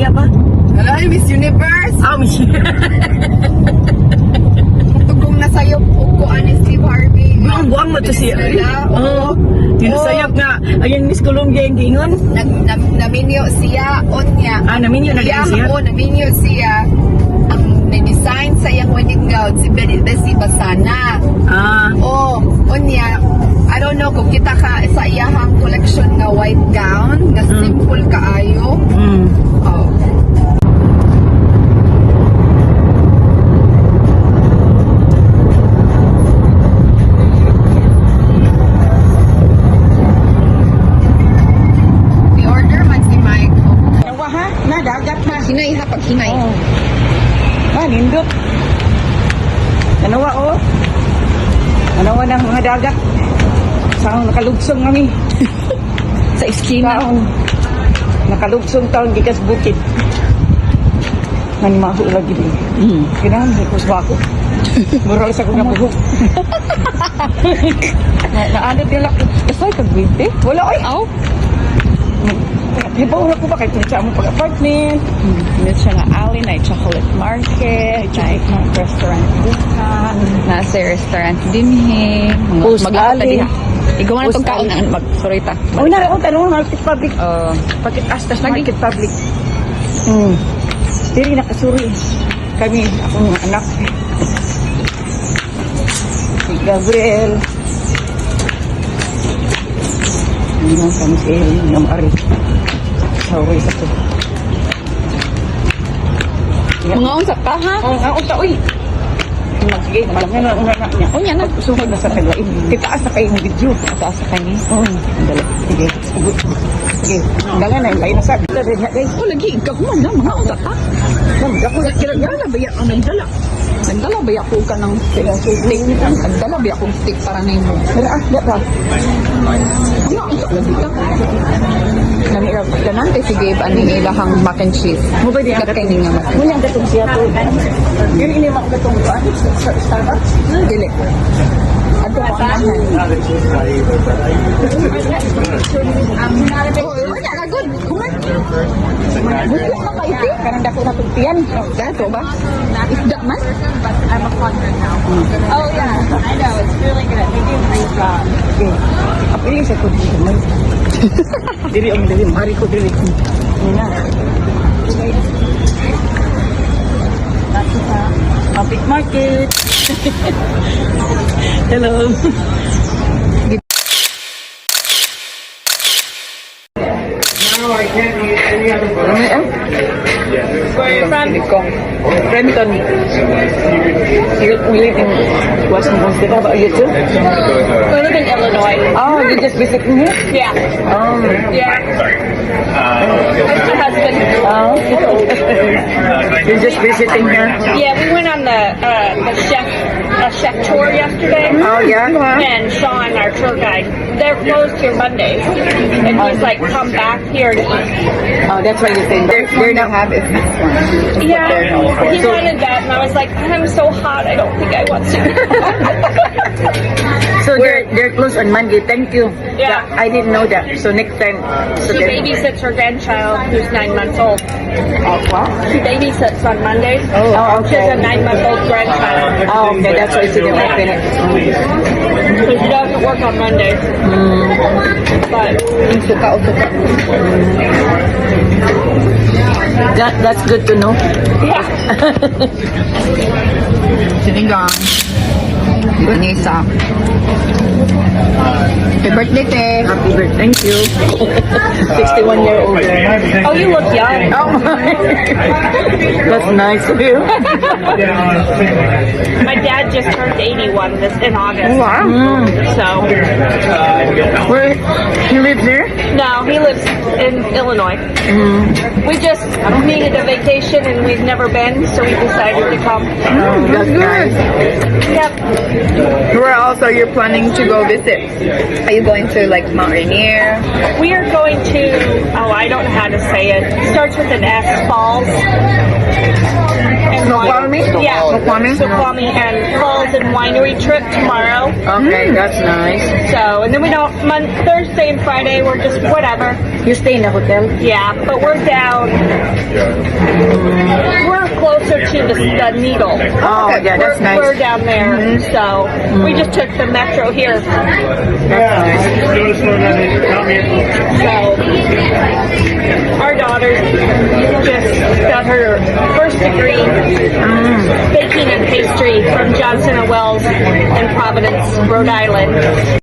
Colombia ba? Wala, ay, Miss Universe. Ah, Miss Tugong nasayop og kuan ni Steve Harvey. Buang buang mo to siya. Venezuela, Oo. oo. Ginasayop nga. Ayun, Miss Colombia yung giingon. Nag naminyo siya onya. Ah, naminyo na Iya, din siya. oo, naminyo siya. Ang na-design sa iyang wedding gown si Bessie Basana. Ah, Oh, unya, I don't know kung kita ka sa iyahang collection nga white gown, nga simple kaayo. Oh. Ni-order man si Mike. Nawa ha? Na, dagat na. Hinay ha, pag hinay. Oh. Ah, nindot. Nanawa oh. Nanawa ng mga dagat. Sa nakalugsong kami. Sa iskina. Taon. Nakalugsong taon gikas bukid. Nanimaho lagi din. Kailangan ko sa bako. Mural sa kong nabuhok. Na naanod nila. Kasay kag baby? Wala oy. Aw. Hibaw na ko ba kay sa among pag-apartment. Dito siya nga alley, na chocolate market, na restaurant buka, nasa restaurant dinhi. Post Maglakad ta alley. diha. Ikaw na Post itong kaon, alley. magsuroy ta. Oh, na ako tanong market public. Oh, Pagkat astas market public. Diri nakasuri. Kami, akong mga anak. Si Gabriel. Hindi man kami si Elin ng Ari. Sorry sa to. Mga unsa ka ha? Oh, nga unta uy. Sige, malangan na una na niya. Unya na. Sugod na sa taglain. Titaas na kayong video. Taas sa kani. Oh, dali. Sige, sugod. Sige, dangan na lain na sa. Dali na guys. Oh, lagi ikaw man na mga unsa ka. Ma'am, dako na kira Nagdala ba ang nagdala? Nagdala ba ako ka ng stick? Nagdala ba akong stick para nimo? Mira ah, di pa. Mga unsa lagi ka. Nami ra ganante si Gabe ani ilahang mac and cheese. Mo ba di ang Kat kay nga mac and Mo ang gatong siya to. Yun ini mo gatong kuan sa Starbucks. Dili. Adto ko ang anahan. Oh, wala na good. Kuman. Buko ka pa iti. Kanang dako na tugtiyan. Gato ba? Isda man? Oh yeah, I know. It's really good. They do a great job. Okay. Apili sa tubig man. Diri ang diri, mari ko diri. Ni na. Public market. Hello. Where are you from? Renton. You live in Washington State. How about you too? We live in Illinois. Oh, you just visiting here? Yeah. Oh. Yeah. That's my husband. Oh. You're just visiting here? Yeah, we went on the chef a chef tour yesterday. Oh, yeah? And Sean, our tour guide, they're closed here Mondays, and he's like, "Come back here and eat." Oh, that's why you're saying they're not have is this one. Yeah, he wanted that, and I was like, "I'm so hot, I don't think I want to." So they're closed on Monday. Thank you. Yeah. I didn't know that. So next time. So She babysits her grandchild, who's 9 months old. Oh, what? She babysits on Mondays. Oh, She has okay. a 9-month-old grandchild. Oh, okay. That's why she didn't open it. So she doesn't work on Mondays. But Suka o suka. That's good to know. Yeah. Sinigang. Ganisa. Happy birthday, te. Happy birthday. Thank you. 61 year old. Oh, you look young. Oh my. That's nice of you. My dad just turned 81 this in August. Wow. So Where he lives there? No, he lives in Illinois. We just needed a vacation and we've never been, so we decided to come. Oh, that's nice. Yep. Where else are you planning to go visit? Are you going to like Mount Rainier? We are going to, oh, I don't know how to say it. It starts with an S, Falls. And Snoqualmie? Yeah. Snoqualmie? Snoqualmie and Falls and Winery trip tomorrow. Okay, that's nice. So, and then we don't, Thursday and Friday, we're just whatever. You stay in a hotel? Yeah, but we're down We're closer to the Needle. Oh, yeah, that's We're, nice. we're down there, so we just took the metro here. So our daughter just got her first degree baking and pastry from Johnson and Wells in Providence, Rhode Island.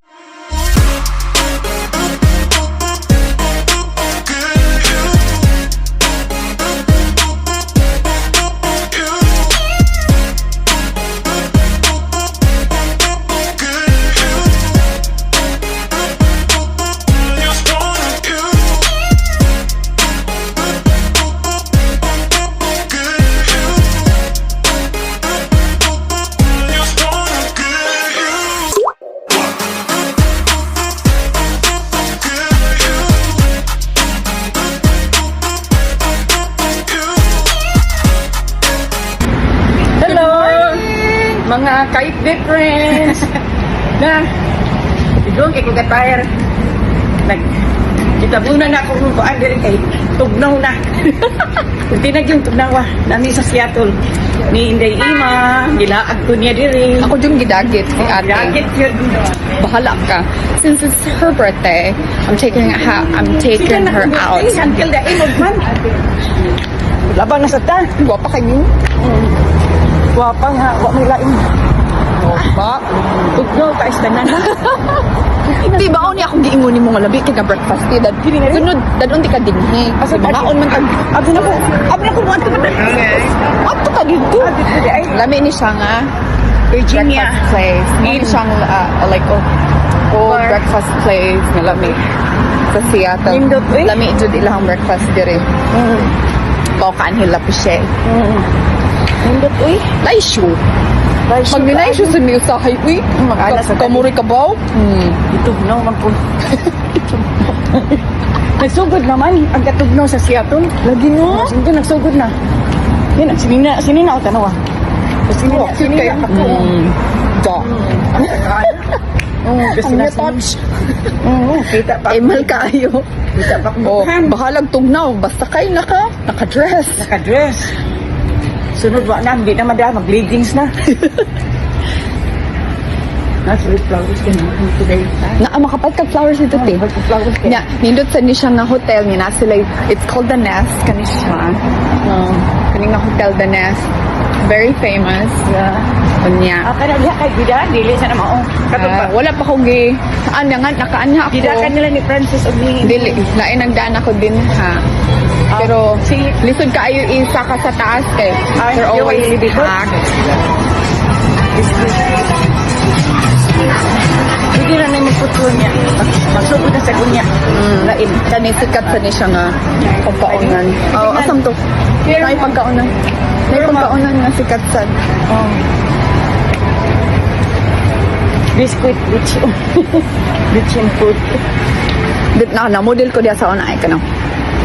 Hello! Mga kahit difference! Na, igong kay kong katire. Nag, kitabunan na ako kung kuan diri kay tugnaw na. Kung tinag yung tugnawa, nami sa Seattle. Ni Inday Ima, gilaag ko niya diri. Ako yung gidagit si ate. Gidagit yun. Bahala ka. Since it's her birthday, I'm taking her out. Until the end of month. Labang na sa ta. Gwapa kayo. Wapa nga, wa may lain. Wapa. Tugnaw ka tanan. Di ba ni akong giingon nimo nga labi kay ka breakfast ti dad. Sunod dadon ti ka dinhi. Asa Mangaon man tag Abi na ko. Abi na ko mo ato ka. Adto ka didto. Lami ni siya nga Virginia. breakfast place. Mo ni siyang like oh, oh breakfast place nga lami sa Seattle. Nindot, eh. Lami jud ilang breakfast diri. Pao kaan hila pa siya. Nindot uy. Laisyo. Pag nilaisyo sa mi usahay uy. Mag-alas sa Kamuri ka ba? Hmm. Itugnaw man po. Nagsugod naman ang katugnaw sa Seattle. Lagi no? Sige, nagsugod na. Yan, sinina, sinina ako tanawa. Sinina, Oh, cute sinina kayo. ako. Da. Oo, kasi Ang nasa- touch. Oo, kita pa. Emal kaayo. Kita pa. Oh, bahalag tugnaw. Basta kay naka-dress. Naka-dress. Sunod wa na, hindi na madam, mag-leggings na. That's with flowers ka na today. Na makapat ka flowers dito te. Flowers ka. Nya, nindot sa ni siya nga hotel nga na sila, it's called The Nest kani siya. Oh. Kani nga hotel The Nest. Very famous. Yeah. Unya. Ah, kana diha kay gida, dili sa na mao. Katong Ah, pa. wala pa ko gi ano nga nakaanha ako. Gida ka nila ni Francis og ni Dili, lain nagdaan ako din ha. Pero lisod kaayo isa ka sa taas kay Ay, they're yung always elevator? packed. Hindi na na magputol niya. Magsugod na sa kunya. Lain. Kani sikat sa ni siya nga pagkaunan. Oh, asam to? May pagkaunan. May pagkaunan nga sikat sa. Oh. Biscuit, bitch. Bitch and food. Dit na na model ko diya sa una ay kanang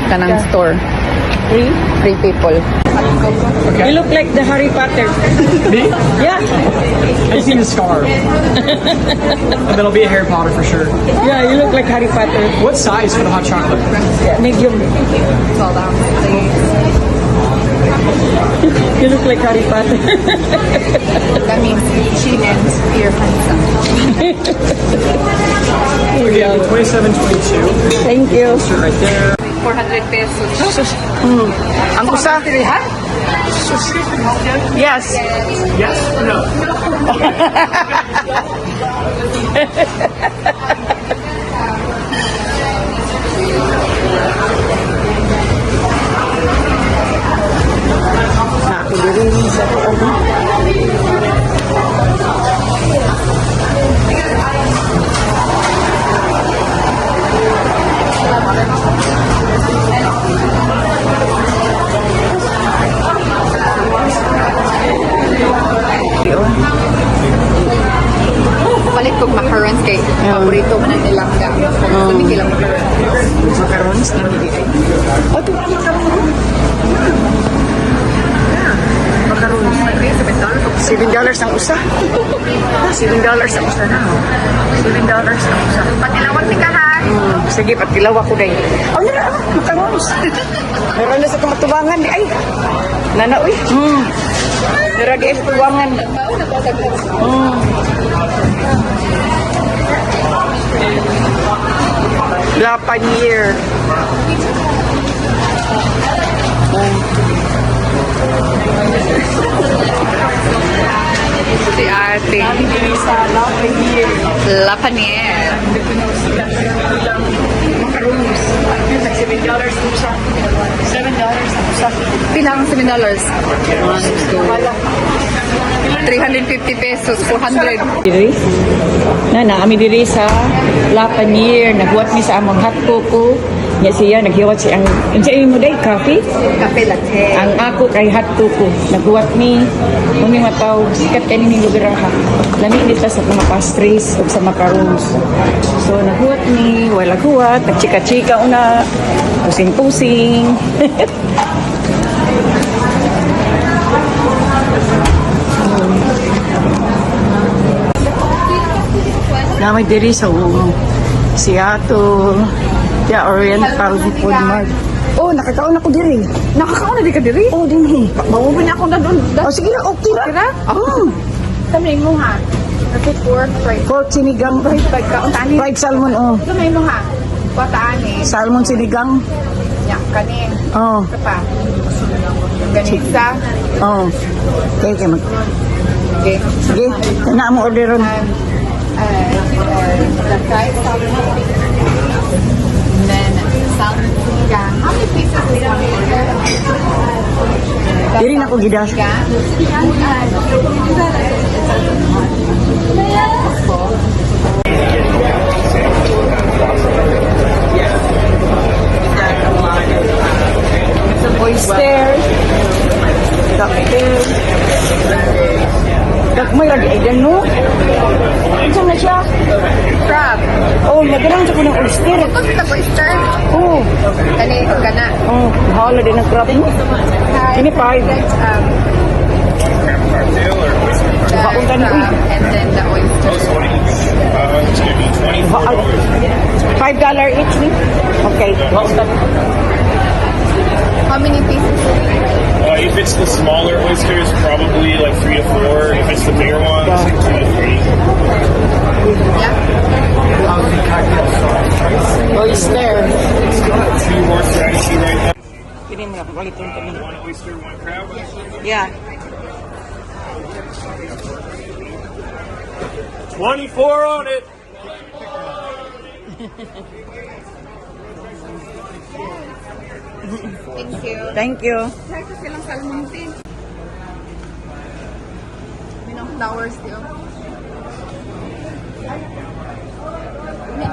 kanang Yeah. store. Free? Free people. You look like the Harry Potter. Me? Yeah. I just need a scarf. And then I'll be a Harry Potter for sure. Yeah, you look like Harry Potter. What size for the hot chocolate? Yeah, medium. You look like Harry Potter. That means she means you're handsome. Okay, 2722. Thank you. Insert right there. 400 pesos. Ang usa. Yes. Yes or no? Ako diri sa tuon. Palit kog macarons kay paborito man ang ilang ga. Gusto ni ilang macarons. Macarons na hindi ay. Oh, ito macarons. Macarons. $7 ang usa. $7 ang usa na. $7 ang usa. Pag-ilawag ni ka ha. Sige, patilaw ako day. Oh, nara, ah, macarons. Meron na sa kamatubangan. Ay, nana, uy. Nara, di ay tubangan. La Panier. Si ate. Diri sa La Panier. La Panier. Ilang macarons. Nag $7 ang usa. $7 ang usa. Pila ang $7? Wala. 350 pesos, 400. Diri. Na na ami diri sa La Panier, naghuwat mi sa among hot cocoa. Nya siya naghiwat siya ang unsa imo day coffee? Kape latte. Ang ako kay hot cocoa. Naghuwat mi muni mataw sikat kani ning lugar ha. Lami nita sa mga pastries ug sa macarons. So naghuwat mi, wala huwat, nagchika-chika una, pusing-pusing. Nami diri sa Seattle, yeah, Oriental Food Mart. Oh, nakakaon ako diri. Nakakaon na di ka diri? Oh, dinhi. Mawubi na ako na doon. Oh, sige na, okay ra. Okay ra? Oh, Kami mo ha. Kasi pork fried. pork sinigang, Pagkaon tani. fried salmon, oh. Kami mo ha. Pataan eh. Salmon sinigang. Ya, kanin. Oh, Ito pa. Ganisa. oh. Okay, okay. Okay. Sige, na mo orderon. The fried salmon. And then salmon sinigang. How many pieces is one order? Diri na ko gida. Sinigang? Oyster. Cocktail. Gagmay lagi ay no. Unsa na siya? Crab. Oh, nagalang sa ko ng oyster. Ito sa oyster. Oh, Kani kana. oh, bahala din ang crab mo. Kini five. The Baon ka na, uy. crab and then the oyster. It's gonna be $24. $5 each ni. Okay. How many pieces? If it's the smaller oysters, probably like three to four. If it's the bigger ones, like two to three. Yeah. Oyster. Two horseradish right now. Kini mo na kung paliton kami. One oyster, one crab. Yeah. 24 on it. Thank you. Thank you. Try ko silang salmon tin. Minong flowers diyo. Hindi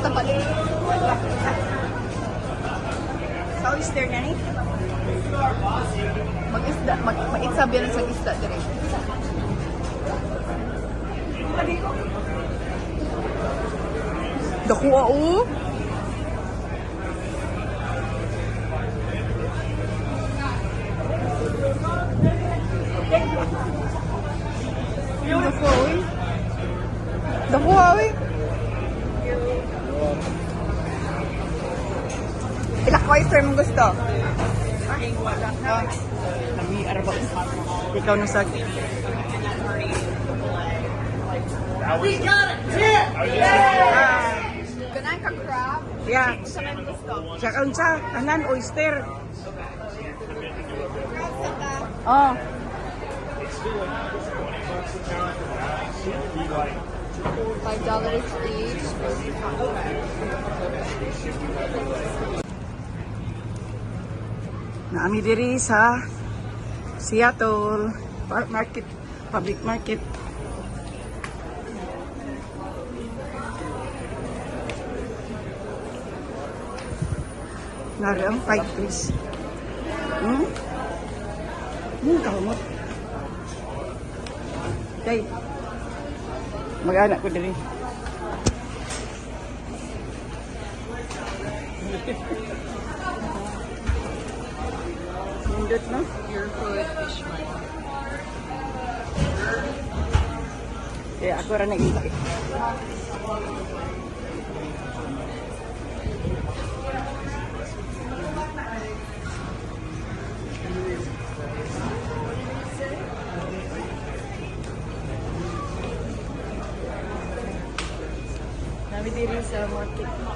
pa Sa oyster na ni? Mag-isda, mag mag-itsabi sa isda dire. Dakuha o. Dakuha oy. Dakuha oy. Pila ka oyster mong gusto? Ikaw na sa Ganang ka crab. Yeah. Sa man gusto. Sa unsa? Tanan oyster. Oh. $5 each. Naami diri sa Seattle Park Market, Public Market. Nari ang 5 piece. Kahumot. Okay. Mag-anak ko diri. Nindot, no? Pure food fish market. Kaya ako ra nag. Nami diri sa market.